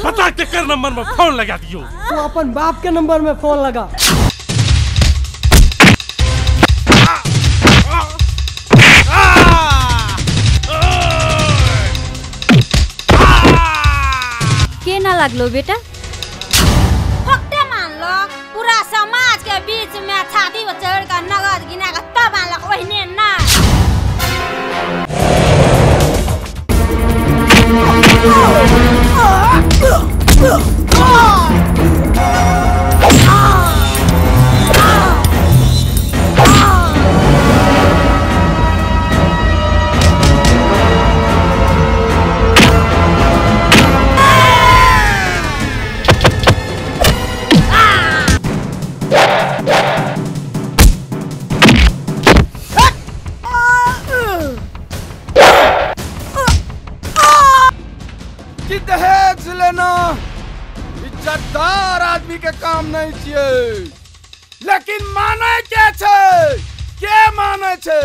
बता के कर नंबर में फोन लगा दियो। तू अपन बाप के नंबर में फोन लगा। के ना लागलो बेटा? फक्ते मानलो पूरा समाज के बीच में छाती पर चढ़ कर नगद गिना के तब मानलक ओहने ना। दहेज लेना इज्जतदार आदमी के काम नहीं छियै, लेकिन माने के छै, के माने छै?